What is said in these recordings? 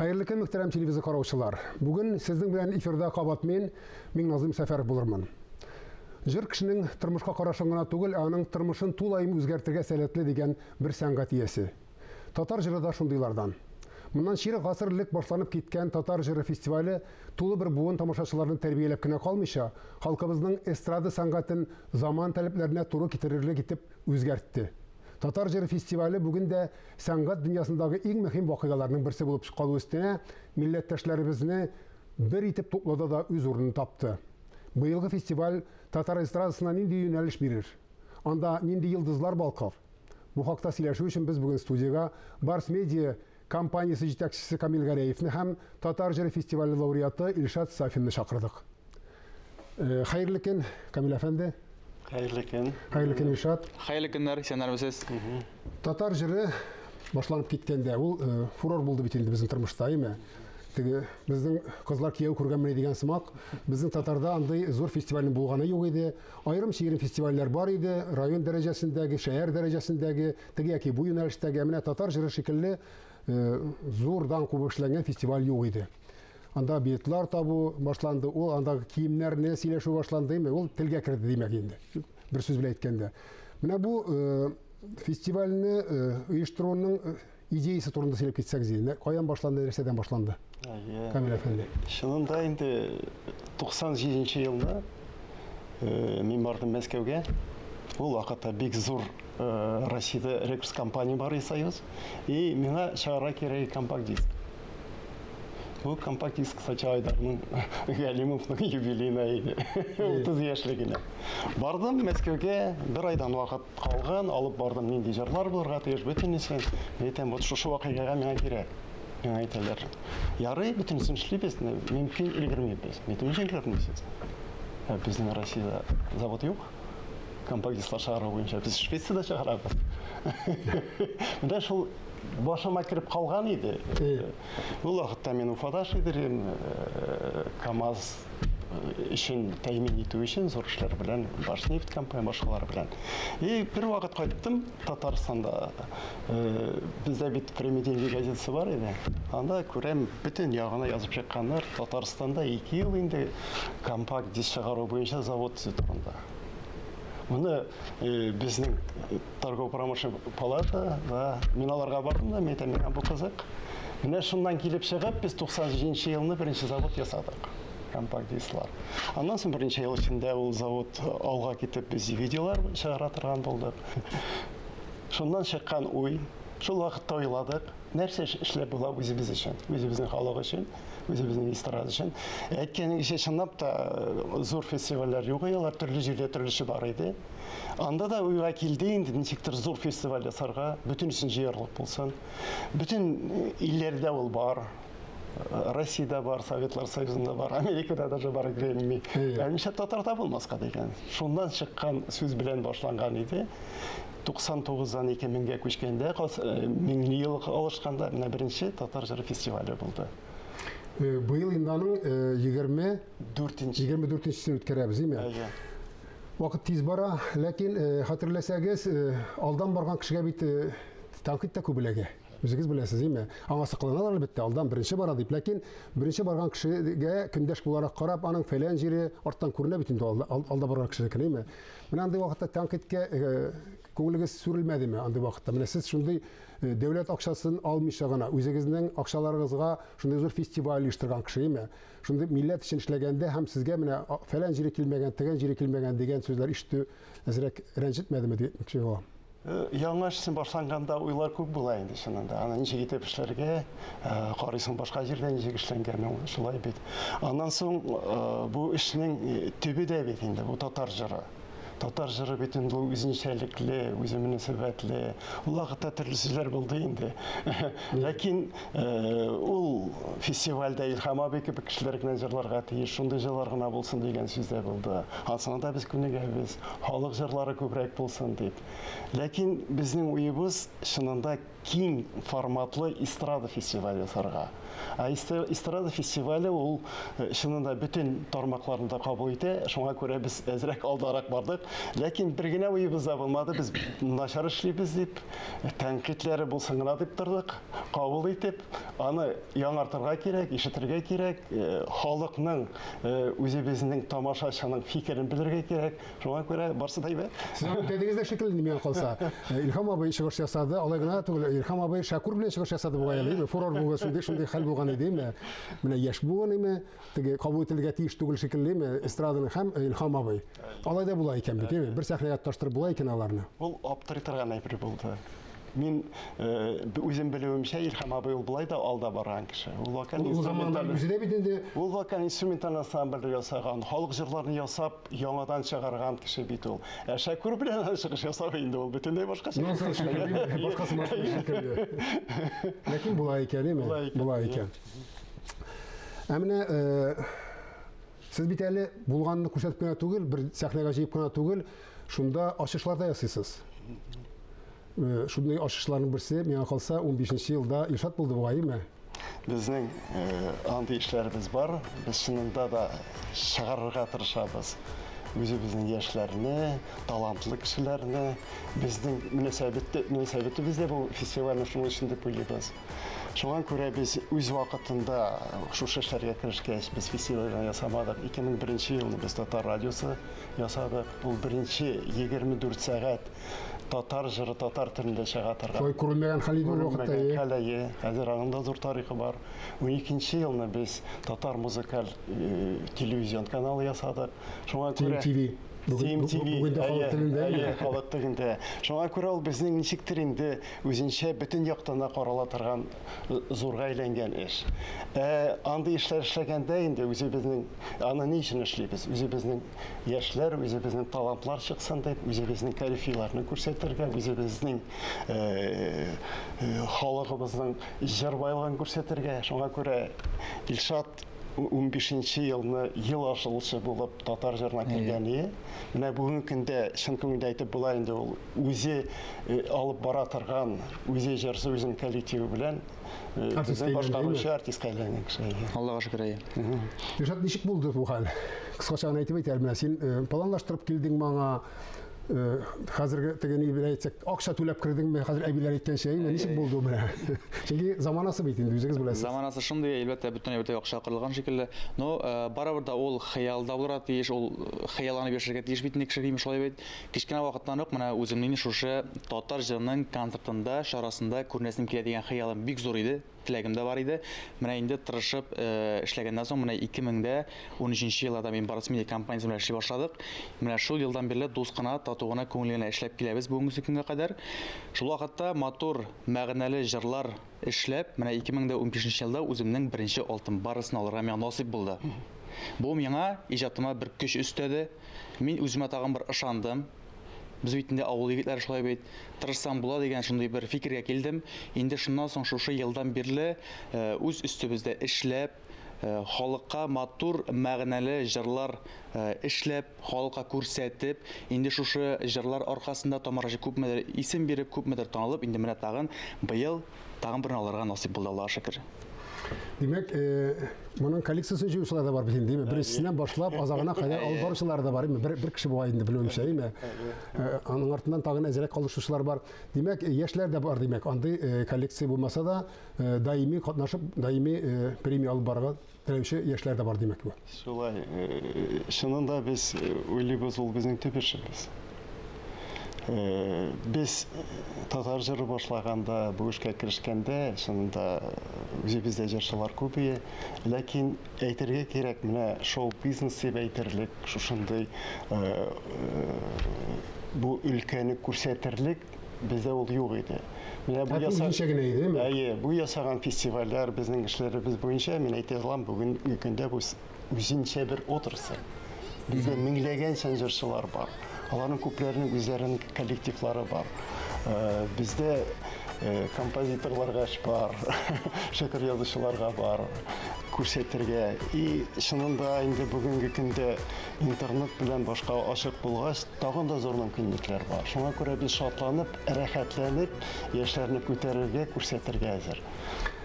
Хәерле көн, мөхтәрәм телевизор караучылар. Бүген сезнең белән эфирда кабат мин, Миңназым Сәфәров булырмын. Җыр кешенең тормышка карашын гына түгел, ә аның тормышын тулаем үзгәртергә сәләтле дигән бер сәнгать иясе. Татар җыры да шундыйлардан. Моннан чирек гасыр элек башланып киткән Татар җыры фестивале тулы бер буын тамашачыларны тәрбияләп кенә калмыйча, халкыбызның эстрада сәнгатен заман таләпләренә туры китерерлек итеп үзгәртте. Татар җыры фестивале бүген дә сәнгать дөньясындагы иң мөһим вакыйгаларның берсе булып калу өстенә, милләттәшләребезне бер итеп туплауда да үз урынын тапты. Быелгы фестиваль татар эстрадасына нинди юнәлеш бирер? Анда нинди йолдызлар балкыр? Бу хакта сөйләшү өчен без бүген студиягә Барс Медиа компаниясе җитәкчесе Камил Гәрәевне һәм Татар җыры фестивале лауреаты Илшат Сафинны чакырдык. Э, хәерле көн, Камил әфәнде. Хәерле көн. Хәерле көн, Илшат. Хәерле көннәр, исәннәрмесез. Татар җыры башланып киткәндә ул э, фурор булды бит инде безнең тормышта, әйме? Теге безнең кызлар кияү күргәнмени дигән сымак, безнең татарда андый зур фестивальнең булганы юк иде. Аерым чигерем фестивальләр бар иде, район дәрәҗәсендәге, шәһәр дәрәҗәсендәге, теге яки бу юнәлештәге, ә менә татар җыры шикелле э, зурдан кубып эшләнгән фестиваль юк иде. Анда билетлар табу башланды, ул андагы киемнәрне сөйләшү башланды, ул телгә керде димәк инде. Бер сүз белән әйткәндә. Менә бу э, фестивальне э, оештыруның э, идеясы турында сөйләп китсәгез иде. Каян башланды, нәрсәдән башланды? Әйе. Камил әфәнде. Чынында инде 97 елда мин бардым Мәскәүгә. Ул вакытта бик зур Россиядә рекордс компания бар и Союз. И миңа чыгарга кирәк компакт-диск. Бу компакт-диск, кстати, Айдарның Галимовның юбилеена иде. 30 яшьлегенә. Бардым Мәскәүгә, бер айдан вакыт калган, алып бардым, нинди җырлар булырга тиеш, бөтенесен. Мин әйтәм, вот шушы вакыйгага миңа кирәк. Миңа әйтәләр, ярый, бөтенесен эшлибез, мөмкин өлгермибез. Мин әйтәм, ничек өлгермисез? Ә безнең Россиядә завод юк. Компакт-дисклар чыгару буенча без Швециядә чыгарабыз. Менә шул башыма кереп калган иде. Ул вакытта мин Уфада эшлидем, КАМАЗ өчен тәэмин итү өчен зур эшләр белән, Башнефть компания башкалар белән. И бер вакыт кайттым Татарстанда. Бездә бит Время деньги газетасы бар иде. Анда күрәм, бөтен ягына язып чыкканнар, Татарстанда 2 ел инде компакт диск чыгару буенча завод төзү турында. Моны безнең торгово-промышленный палата, да, мин аларга бардым да, мин әйтәм, миңа бу кызык. Менә шуннан килеп чыгып, без 97 елны беренче завод ясадык. Компакт-дисклар. Аннан соң берничә ел эчендә ул завод алга китеп, без видеолар чыгара торган булдык. Шуннан чыккан уй, шул вакытта уйладык, нәрсә эшләп була үзебез өчен, үзебезнең халык өчен, үзебезнең эстрада өчен. Әйткәнегезчә, чынлап та зур фестивальләр юк иде, алар төрле җирдә төрлечә бар иде. Анда да уйга килде инде, ничектер зур фестиваль ясарга, бөтенесен җыярлык булсын. Бөтен илләрдә ул бар. Россиядә бар, Советлар Союзында бар, Америкада даже бар Грэмми. Ә нишләп татарда булмаска дигән. Шуннан чыккан сүз белән башланган иде. 99-дан 2000-гә күчкәндә, меңле ел алышканда, менә беренче татар җыры фестивале булды. Быел инде аның 24-нчесен үткәрәбез, димме? Әйе. Вакыт тиз бара, ләкин хәтерләсәгез, алдан барган кешегә бит тәнкыйть тә күп эләгә. Үзегез беләсез, димме? Аңа сокланалар әлбәттә, алдан беренче бара дип, ләкин беренче барган кешегә көндәш буларак карап, аның фәлән җире арттан күренә бит инде алда барган кешенеке, димме? Менә андый вакытта тәнкыйтькә күңелегез сүрелмәдеме андый вакытта? Менә сез шундый дәүләт акчасын алмыйча гына, үзегезнең акчаларыгызга шундый зур фестиваль оештырган кеше, димме? Шундый милләт өчен эшләгәндә һәм сезгә менә фәлән җире килмәгән, тегән җире килмәгән дигән сүзләр ишетү әзрәк рәнҗетмәдеме дип әйтмәкче булам. Яңа эш башланганда уйлар күп була инде чынында. Аны ничек итеп эшләргә, карыйсың башка җирдә ничек эшләнгән ул, шулай бит. Аннан соң бу эшнең төбе дә бит инде бу татар җыры. Татар җыры бит инде ул үзенчәлекле, үзе мөнәсәбәтле. Ул вакытта төрле сүзләр булды инде. Ләкин ул Фестивальдә Илһам абый кебек кешеләр генә җырларга тиеш, шундый җырлар гына булсын дигән сүз дә булды. Ансына да без күнегәбез, халык җырлары күбрәк булсын дип. Ләкин безнең уебыз чынында киң форматлы эстрада фестивале ясарга. Ә эстрада фестивале ул э, чынында бөтен тармакларны да кабул итә, шуңа күрә без әзрәк алдарак бардык. Ләкин бер генә уебыз да булмады, без начар эшлибез дип, тәнкыйтьләре булсын гына дип тордык, кабул итеп, аны яңартырга кирәк, ишетергә кирәк, э, халыкның, э, үзебезнең тамашачының фикерен белергә кирәк. Шуңа күрә барсы да әйбәт. Сез аны үтәдегез дә шикелле инде миңа калса. Э, Илһам абый чыгыш ясады, алай гына түгел, Илһам абый Шәкүр белән чыгыш ясады бугай әле, фурор булган шундый шундый хәл булган иде, име? Менә яшь буын име, теге кабул ителергә тиеш түгел шикелле име, эстраданың һәм Илһам абый. Алай да була икән бит, име? Бер сәхнәгә тоташтырып була икән аларны. Ул аптырый торган әйбер булды. Мин э, үзем белүемчә, Илһам абый ул болай да алда барган кеше. Ул вокаль Ул заманда үзе дә бит инде Ул вокаль инструменталь ансамбль ясаган, халык җырларын ясап, яңадан чыгарган кеше бит ул. Ә Шәкүр белән чыгыш ясау инде ул бөтенләй башкача. Нонсенс шикелле, башкасы шикелле. Ләкин була икән, әйме? Була икән. Ә менә э, сез бит әле булганны күрсәтеп кенә түгел, бер сәхнәгә җыеп кенә түгел, шунда ачышлар да ясыйсыз. Э, шундый ачышларның берсе, миңа калса, 15 елда Илшат булды бугай, әйме? Безнең э, андый эшләребез бар. Без чынында да чыгарырга тырышабыз. Үзебезнең яшьләрне, талантлы кешеләрне. Безнең мөнәсәбәтебез дә бу фестивальне шуның өчен дип уйлыйбыз. Шуңа күрә без үз вакытында шушы эшләргә керешкәч, без фестиваль генә ясамадык. 2001 елны без Татар радиосы ясадык. Ул беренче 24 сәгать татар җыры татар телендә чыга торган. Шулай күрелмәгән хәл иде ул вакытта. Күрелмәгән хәл, әйе. Хәзер аның да зур тарихы бар. 12 елны без татар музыкаль э, телевизион каналы ясадык. Шуңа күрә TMTV. TMTV. Бүген дә халык телендә. Әйе, халык телендә. Шуңа күрә ул безнең ничектер инде үзенчә бөтен яктан да карала торган э, зурга әйләнгән эш. Ә андый эшләр эшләгәндә инде үзебезнең аны ни өчен эшлибез? Үзебезнең яшьләр, үзебезнең талантлар чыксын дип, үзебезнең корифейларны күрсәтергә, үзебезнең э, э, халыгыбызның җыр байлыгын күрсәтергә. Шуңа күрә Илшат 15 елны ел ашылышы булып татар җырына кергән иде. Менә бүгенге көндә чын күңелдән әйтеп була инде ул үзе э, алып бара торган, үзе җырчы, үзенең коллективы белән Артистка башкаручы артистка әйләнгән кеше. Аллага шөкер, әйе. Илшат, ничек булды бу хәл? Кыскача гына әйтеп әйт әле, менә син э, планлаштырып килдең моңа, э, хәзерге теге ни белән әйтсәк, акча түләп кердеңме, хәзер әбиләр әйткәнчә, әйме, ничек булды менә? Чөнки заманасы бит инде, үзегез беләсез. Заманасы шундый, әлбәттә, бөтен әйбердә акча корылган шикелле. Но э, барыбер дә ул хыялда булырга тиеш, ул хыялланып яшәргә тиеш бит инде кеше дим, шулай бит. Кечкенә вакыттан ук менә үземнең шушы татар җырының концертында, чарасында күренәсем килә дигән хыялым бик зур иде, теләгем дә бар иде. Менә инде тырышып э, эшләгәннән соң, менә 2013 елларда мин Барс Медиа компаниясе белән эшли башладык. Менә шул елдан бирле дус кына, тату гына, күңелле генә эшләп киләбез бүгенге көнгә кадәр. Шул вакытта матур, мәгънәле җырлар эшләп, менә 2015 елда үземнең беренче алтын барысын алырга миңа насыйп булды. Бу миңа иҗатыма бер көч өстәде. Мин үземә тагын бер ышандым. Без бит инде авыл егетләре шулай бит. Тырышсаң була дигән шундый бер фикергә килдем. Инде шуннан соң шушы елдан бирле э, үз өстебездә эшләп, э, халыкка матур мәгънәле җырлар э, эшләп, халыкка күрсәтеп, инде шушы җырлар аркасында тамашачы күпмедер исем биреп, күпмедер танылып, инде менә тагын быел Тагын берне алырга насыйп булды, Аллага шөкер. Димәк, э, моның коллекциясен җыючылар да бар бит инде, Беренчесеннән башлап азагына кадәр алып баручылар да бар, бер, бер кеше була инде, белүемчә, әйме? Э, аның артыннан тагын әзрәк калышучылар бар. Димәк, яшьләр дә бар, димәк, андый э, коллекция булмаса да, даими катнашып, даими премия алып барырга теләүче яшьләр дә бар, димәк бу. Шулай, э, чынында без э, уйлыйбыз, ул безнең төп эшебез. Э, без татар җыры башлаганда, бу эшкә керешкәндә, чынында үзебездә җырчылар күп иде. Ләкин әйтергә кирәк, менә шоу-бизнес дип әйтерлек, шушындый бу өлкәне күрсәтерлек бездә ул юк иде. Менә бу яса... Үзенчә генә идеме? Әйе, бу ясаган фестивальләр безнең эшләребез буенча, мин әйтә алам, бүгенге көндә бу үзенчә бер отрасль. Бездә меңләгән чын җырчылар бар. Аларның күпләренең үзләренең коллективлары бар. Э, бездә Композиторларга эш бар, шигырь язучыларга бар күрсәтергә. И чынында инде бүгенге көндә интернет белән башка ачык булгач, тагын да зур мөмкинлекләр бар. Шуңа күрә без шатланып, рәхәтләнеп яшьләрне күтәрергә, күрсәтергә әзер.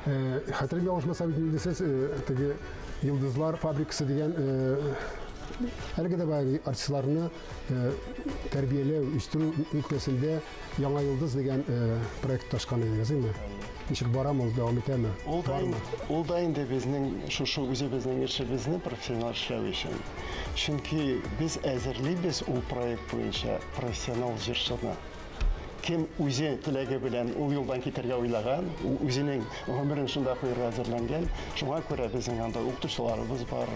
Хәтерем ялгышмаса бит инде сез теге Йолдызлар фабрикасы дигән әлеге дә баягы артистларны тәрбияләү, үстерү өлкәсендә Яңа йолдыз дигән проект ачкан идегез, әйме? Ничек барамы ул, дәвам итәме? Ул да, ул да инде безнең шушы үзебезнең эшебезне профессиональ эшләү өчен. Чөнки без әзерлибез ул проект буенча профессионал җырчыны. Кем үзе теләге белән ул юлдан китәргә уйлаган, үзенең гомерен шунда куярга әзерләнгән. Шуңа күрә безнең анда укытучыларыбыз бар,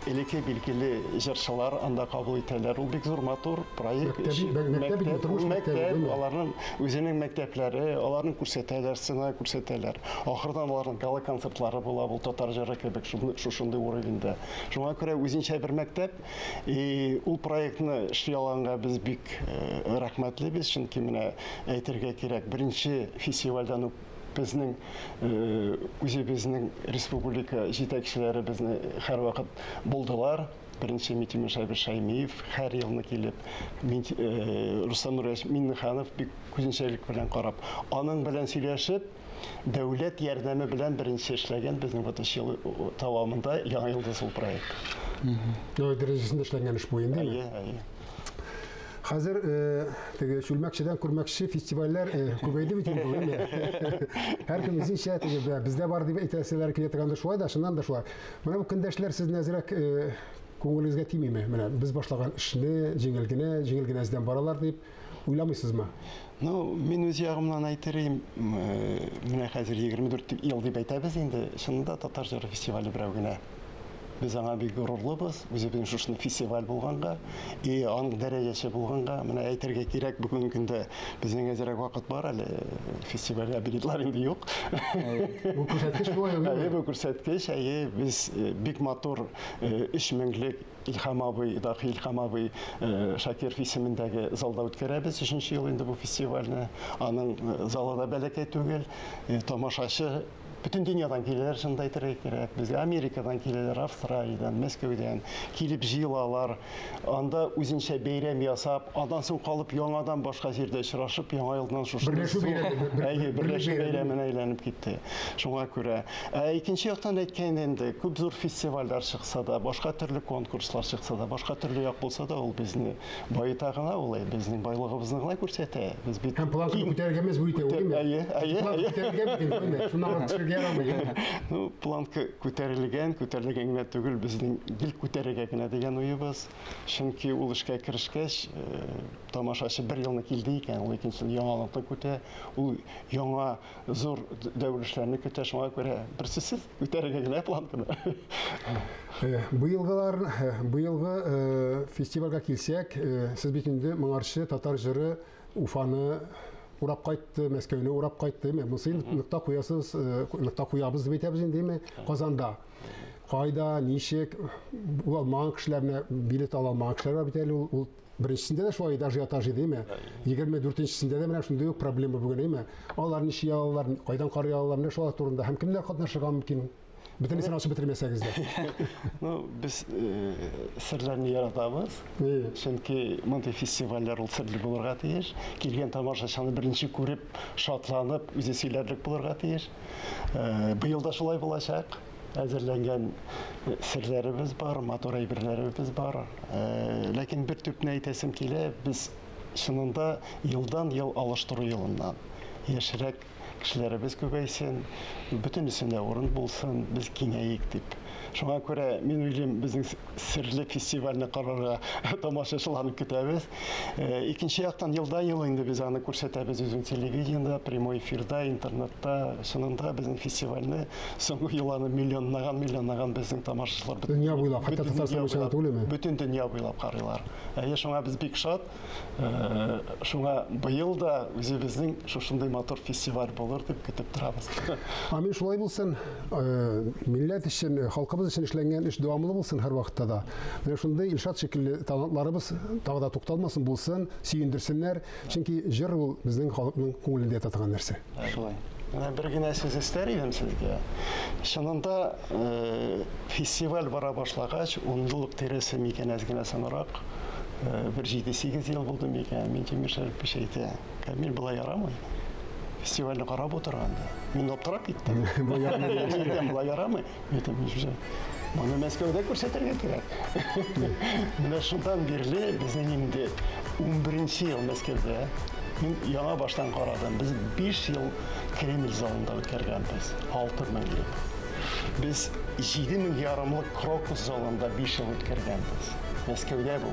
элекке билгеле җырчылар анда кабул итәләр. Ул бик зур матур проект. Мәктәп, мәктәп, мәктәп, аларның үзенең мәктәпләре, аларны күрсәтәләр, сцена күрсәтәләр. Ахырдан аларның гала-концертлары була, бу татар җыры кебек шушындый уровеньда. Шуңа күрә үзенчә бер мәктәп. И ул проектны эшли алганга без бик рәхмәтлебез, чөнки менә әйтергә кирәк, беренче фестивальдән үк безнең үзебезнең республика җитәкчеләре безне һәрвакыт булдылар. Беренче Митимир Шәбир Шәймиев һәр елны килеп, Рустам Нуриевич Миннеханов бик күзенчәлек белән карап, аның белән сөйләшеп, дәүләт ярдәме белән беренче эшләгән безнең вот өч ел дәвамында Яңа йолдыз ул проект. Дәүләт дәрәҗәсендә эшләнгән эш бу инде. Әйе, әйе. Хәзер теге чүлмәкчедән күрмәкче фестивальләр күбәйде бит инде, әйеме? Һәркем үзенчә теге бездә бар дип әйтәселәр килә торгандыр шулай да, чыннан да шулай. Менә бу көндәшләр сезне әзрәк күңелегезгә тимиме? Менә без башлаган эшне җиңел генә, җиңел генә эздән баралар дип уйламыйсызмы? Ну, мин үз ягымнан әйтер идем, менә хәзер 24 ел дип әйтәбез инде, чынында татар җыры фестивале берәү генә. Без аңа бик горурлыбыз, үзебезнең шушындый фестиваль булганга, и аның дәрәҗәсе булганга, менә әйтергә кирәк, бүгенге көндә безнең әзрәк вакыт бар әле, фестивальгә билетлар инде юк. Бу күрсәткеч була, әйе, бу күрсәткеч, әйе, без бик матур 3 меңлек Илһам абый, Дахи Илһам абый Шакиров исемендәге залда үткәрәбез өченче ел инде бу фестивальне. Аның залы да бәләкәй түгел. Тамашачы бөтен дөньядан киләләр, чынында әйтергә кирәк. Безгә Америкадан киләләр, Австралиядән, Мәскәүдән килеп җыелалар. Анда үзенчә бәйрәм ясап, аннан соң калып яңадан башка җирдә очрашып, яңа елдан шушы берләшү бәйрәме, әйе, берләшү бәйрәменә әйләнеп китте. Шуңа күрә. Ә икенче яктан әйткәндә инде, күп зур фестивальләр чыкса да, башка төрле конкурслар чыкса да, башка төрле як булса да, ул безне баета гына, ул безнең байлыгыбызны гына күрсәтә. Без бит Һәм планканы күтәрергә мәҗбүр итә ул, димме? Әйе, әйе, әйе. Күтәрергә бит инде, шуннан артык төшергә ярамый. Ну, планка күтәрелгән, күтәрелгән генә түгел, безнең гел күтәрергә генә дигән уебыз. Чөнки ул эшкә керешкәч, тамашачы бер елны килде икән, ул икенче ел яңалыкны көтә, ул яңа зур дәверлешләрне көтә, шуңа күрә берсүзсез үтәргә генә планканы. Быелгылар, быелгы фестивальгә килсәк, сез бит инде моңарчы татар җыры Уфаны урап кайтты, Мәскәүне урап кайтты, әйме? Монысы инде нокта куясыз, нокта куябыз дип әйтәбез инде, әйме? Казанда. Кайда, ничек, ул алмаган кешеләр менә билет ала алмаган кешеләр бар бит әле, ул Беренчесендә дә шулай иде, ажиотаж иде, әйме? 24-нчесендә дә менә шундый ук проблема бүген, әйме? Алар ничек алалар, кайдан карый алалар, менә шулар турында һәм кемнәр катнашырга мөмкин? Бөтенесен ачып бетермәсәгез дә. Ну, без серләрне яратабыз. Чөнки мондый фестивальләр ул серле булырга тиеш. Килгән тамашачыны беренче күреп, шатланып, үзе сөйләрлек булырга тиеш. Быел да шулай булачак. Әзерләнгән серләребез бар, матур әйберләребез бар. Ләкин бер төпне әйтәсем килә, без чынында елдан-ел алыштыру юлыннан. Яшьрәк кешеләребез күбәйсен, бөтенесенә урын булсын, без киңәйик дип. Шуңа күрә мин уйлыйм, безнең серле фестивальне карарга тамашачыларны көтәбез. Икенче яктан, елдан-ел инде без аны күрсәтәбез үзең телевидениедә, прямой эфирда, интернетта. Чынында безнең фестивальне соңгы елларны миллионлаган, миллионлаган безнең тамашачылар дөнья буйлап, хәтта Татарстан буенча да түгелме? Бөтен дөнья буйлап карыйлар. Әйе, шуңа без бик шат. Шуңа быел да үзебезнең шушындый матур фестиваль булыр. булыр дип көтеп торабыз. Амин, шулай булсын. Э, милләт өчен, халкыбыз өчен эшләнгән эш дәвамлы булсын һәрвакытта да. Менә шундый Илшат шикелле талантларыбыз тагы да тукталмасын, булсын, сөендерсеннәр. Чөнки җыр ул безнең халыкның күңелендә ята торган нәрсә. Шулай. Менә бер генә сүз өстәр идем сезгә. Чынында э, фестиваль бара башлагач, ун еллык тирәсе микән әз генә соңрак, э, бер 7-8 ел булды микән, Минтимер Шәрипович әйтә, Камил, болай ярамый. Фестивальне карап утырганда. Мин аптырап киттем. Болай ярамый. Мин әйтәм, болай ярамый. Мин әйтәм, нишләп? Моны Мәскәүдә күрсәтергә кирәк. Менә шуннан бирле безнең инде 11 ел Мәскәүдә. Мин яңа баштан карадым. Без 5 ел Кремль залында үткәргәнбез. 6000 ел. Без 7000 ярымлык Крокус залында 5 ел үткәргәнбез. Мәскәүдә бу.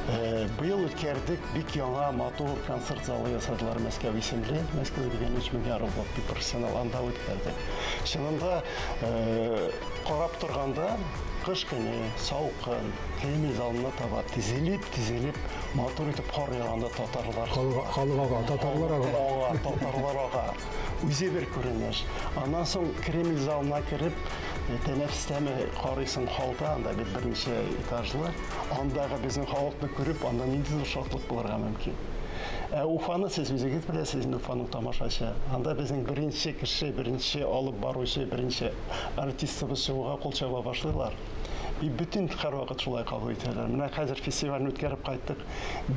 Э, быел үткәрдек, бик яңа матур концерт залы ясадылар Мәскәү исемле. Мәскәү дигән 3000 ярымлык бик профессионал анда үткәрдек. Чынында э, карап торганда кыш көне салкын Кремль залына таба тезелеп тезелеп матур итеп кар яуганда татарлар Халык ага, татарлар ага. Ага, татарлар ага. Үзе бер күренеш. Аннан соң Кремль залына кереп, э, тәнәфестәме карыйсың халта, анда бит берничә этажлы. Андагы безнең халыкны күреп, анда нинди зур шатлык булырга мөмкин. Ә Уфаны сез үзегез беләсез инде, Уфаның тамашачы. Анда безнең беренче кеше, беренче алып баручы, беренче артистыбыз чыгуга кул чаба башлыйлар. И бөтен һәрвакыт шулай кабул итәләр. Менә хәзер фестивальне үткәреп кайттык.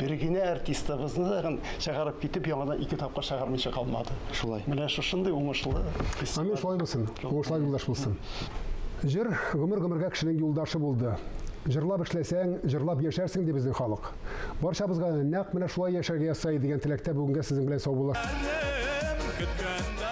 Бер генә артистыбызны да чыгарып китеп, яңадан ике тапкыр чыгармыйча калмады. Шулай. Менә шушындый уңышлы фестиваль. Амин, шулай булсын. Уңышлар юлдаш булсын. Җыр гомер-гомергә кешенең юлдашы булды. Җырлап эшләсәң, җырлап яшәрсең, ди безнең халык. Барчабызга нәкъ менә шулай яшәргә язса иде дигән теләктә бүгенгә сезнең белән саубуллаш. Көткән